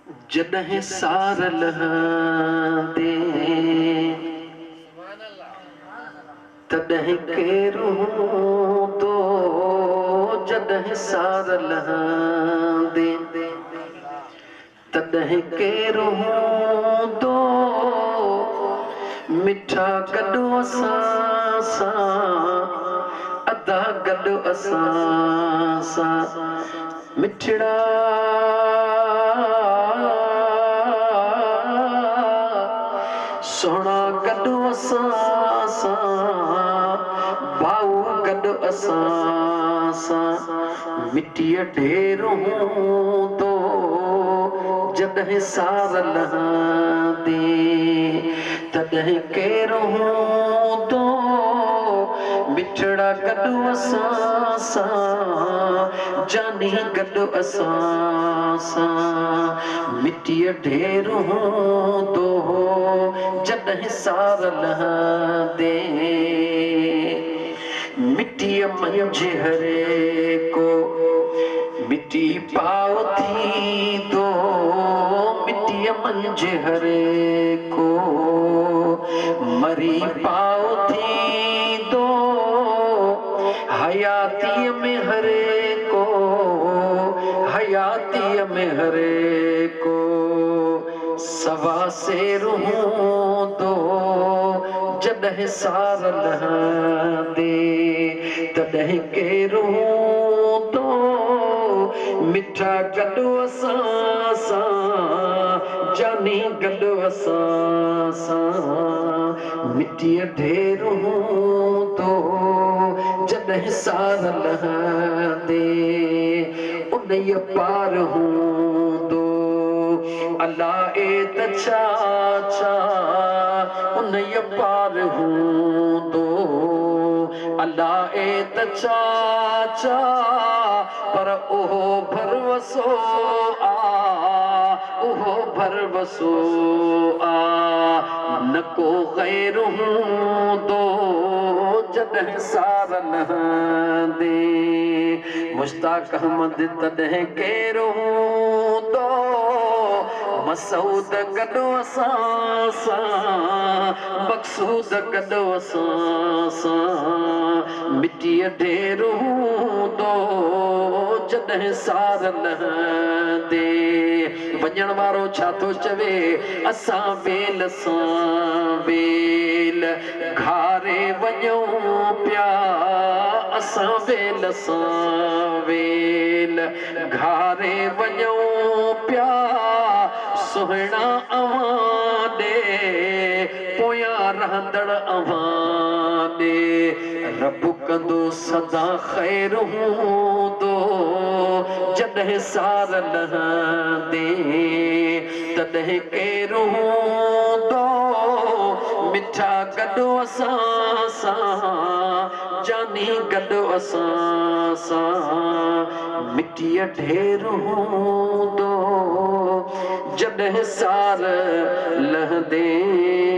جڏهن سار لهندي تڏهن ڪير هوندو، جڏهن سار لهندي تڏهن ڪير هوندو، مٺا گڏ اسان سان، ادا گڏ اسان سان، مٺڙا سهڻا گڏ اسان سان، ڀائو گڏ اسان سان، مٽيء ڍير هوندو، جڏهن سار لهندي تڏهن ڪير هوندو، مٺڙا گڏ اسان سان، جاني گڏ اسان سان، مٽيء ڍير هوندو، جڏهن سار لهندي. مٽيء منجهه هري ڪو مٽي پاءُ ٿيندو، مٽيء منجهه هري ڪو مري پاءُ ٿيندو، حياتيءَ ۾ هري ڪو، حياتيءَ ۾ هري ڪو سوا سير هوندو، جڏهن سار لهندي تڏهن ڪير هوندو، مٺا گڏ اسان سان، جاني گڏ اسان سان، مٽيءَ ڍير هوندو، جڏهن سار لهندي. ان پار هوندو الائي ته ڇا ڇا، ان پار هوندو الائي ته ڇا ڇا، پر اهو ڀروسو آ، اهو ڀروسو آ، نه ڪو غير هوندو، جڏهن سار لهندي. مشتاق احمد تڏهن ڪير هوندو، مسعود گڏ اسان سان، مقصود گڏ اسان سان، مٽيءَ ڍير هوندو، جڏهن سار لهندي. وڃڻ وارو ڇا ٿو چوي؟ اسان ويل سان ويل گهاري وڃون پيا، اسان ويل سان ويل گهاري وڃون پيا، سهڻا اوهان ڏي، پويان رهندڙ اوهان ڏي، رب ڪندو سدا خير هوندو، جڏهن سار لهندي تڏهن ڪير هوندو، مٺا گڏ اسان سان، جاني گڏ اسان سان، مٽيءَ ڍير هوندو، جڏهن سار لهندي.